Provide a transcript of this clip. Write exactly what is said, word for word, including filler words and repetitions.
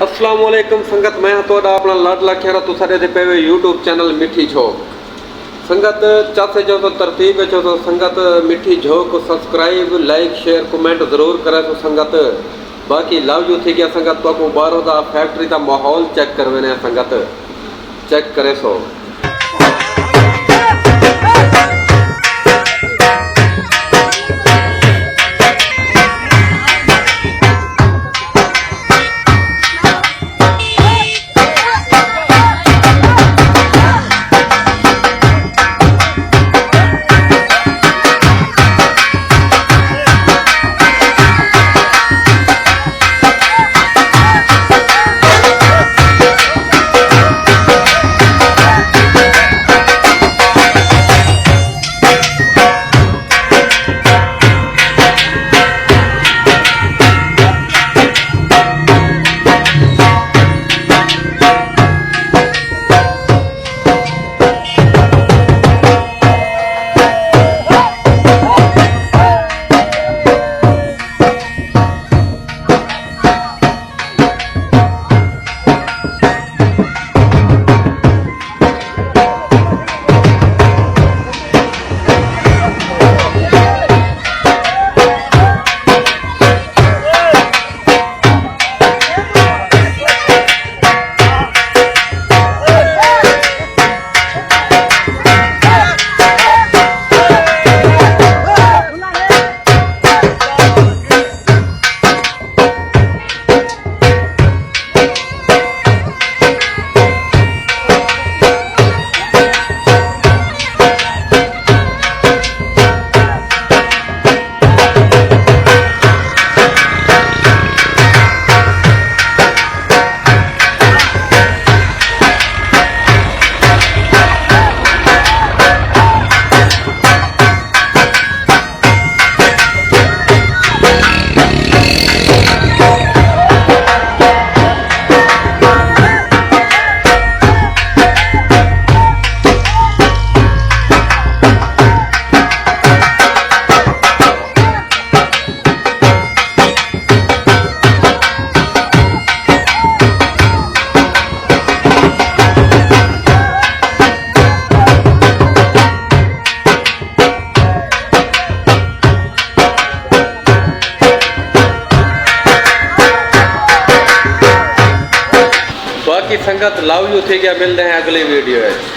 السلام علیکم سنگت، میں ہاں تہاݙا اپݨا لاڈلا کھیرا، تساں ݙیہدے پئے وے یوٹیوب چینل مٹھی جھوک۔ سنگت، چس اچ ہوسو، ترتیب اچ ہوسو سنگت، مٹھی جھوک کوں سبسکرائب، لائک، شیئر، کمنٹ ضرور کریسو سنگت۔ باقی لو یو تھی ڳیا سنگت، تہاکوں ٻاہروں دا فیکٹری دا ماحول چیک کرویندے ہیں سنگت، چیک کریسو۔ باقی سنگت، لو یو تھی ڳیا، ملدے ہیں اڳلی ویڈیو وچ۔